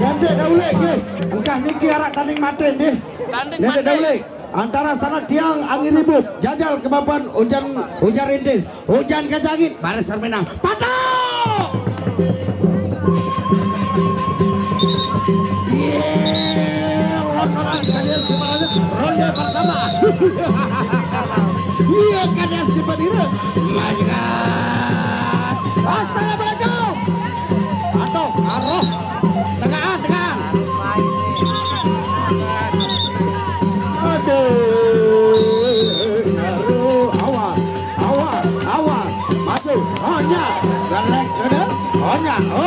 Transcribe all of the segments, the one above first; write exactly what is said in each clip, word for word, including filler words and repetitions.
Nganti dah ulik, nggih. Engkah niki arah tanding mati, nggih. Tanding mati. Nganti dah ulik. Antara sanak tiang Angin Ribut, jajal kebapan ujan, ujan rintis, ujan kacangin, baris terminang. Patok! Iya, orang-orang kalian sebenarnya ronde pertama. Iya, kalian sebenarnya. Majikan. Assalamualaikum. Aduh, aduh. Tegaan, tegaan. Aduh, aduh, awas, awas, awas. Maju, hanya, galak, ada, hanya. Oh,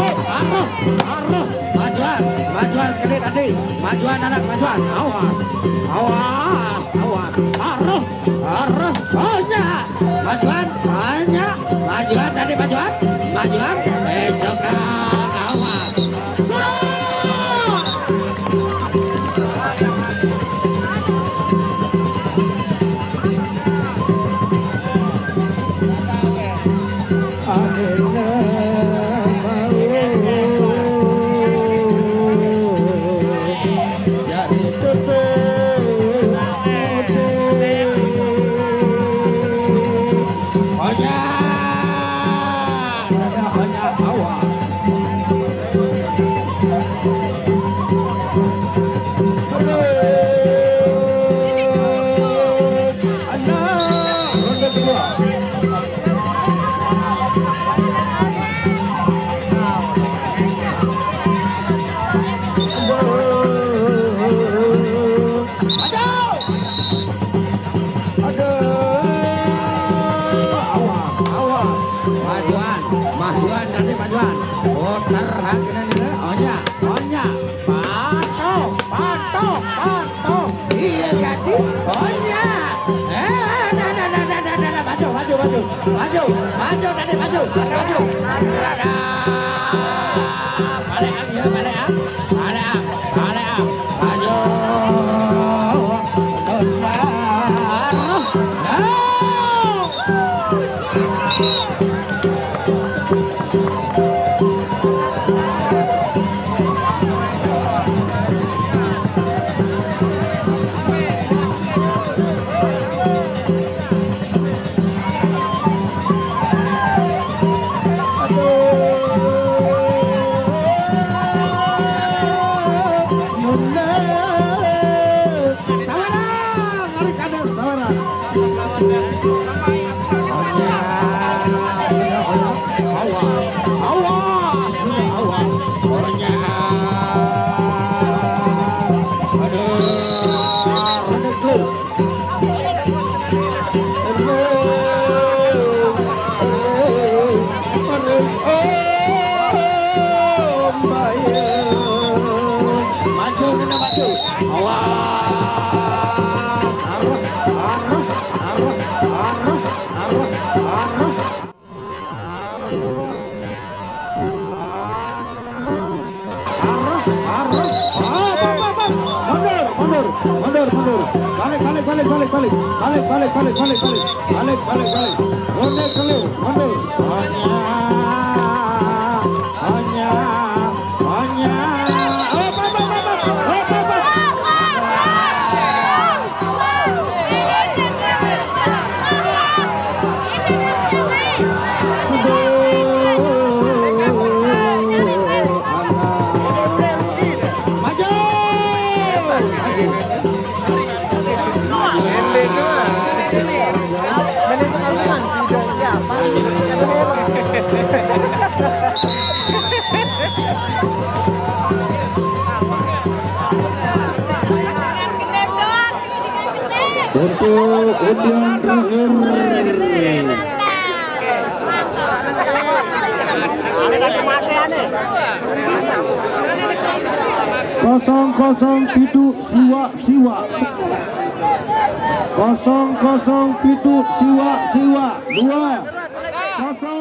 oh, aduh, aduh. Majuan, majuan sekali tadi. Majuan anak, majuan. Awas, awas, awas. Aduh. Arah, banyak. Majuan, banyak. Majuan tadi, majuan. Majuan. Eh, coba. Awas. Sudah. Akhirnya mau jadi tutup. Hanya, hanya, hanya awak. Anak, ronde kedua. Aduh. Aduh. Awas, awas. Majuan, majuan tadi majuan. Putar hak ini nih. Onya, onya. Patuh, patuh, patuh. Iya jadi. Onya. Eh, nah, nah, nah, nah, nah, nah, nah. Maju, maju, maju. Maju, maju tadi maju. Maju. Ada. Balik, ah, iya, balik, ah. Balik, ah. Balik, ah. Maju. Mundur. Ah. Sawarang, ari kada sawarang. Awas, awas, awas. Aduh, aduh. Maju, kena maju. Awas. Arah, arah, arah, arah, arah, arah. Arah, arah. Mundur, mundur, mundur, mundur. Balik, balik, balik, balik, balik. Balik, balik, balik, balik, balik. Balik, balik, balik. Mundur, mundur, mundur. Hanya, hanya, hanya. Up, up, up, up, up. Up, up, up. Untuk undian terakhir, kosong kosong pitu siwa siwa. Kosong kosong pitu siwa siwa. Dua. Kosong.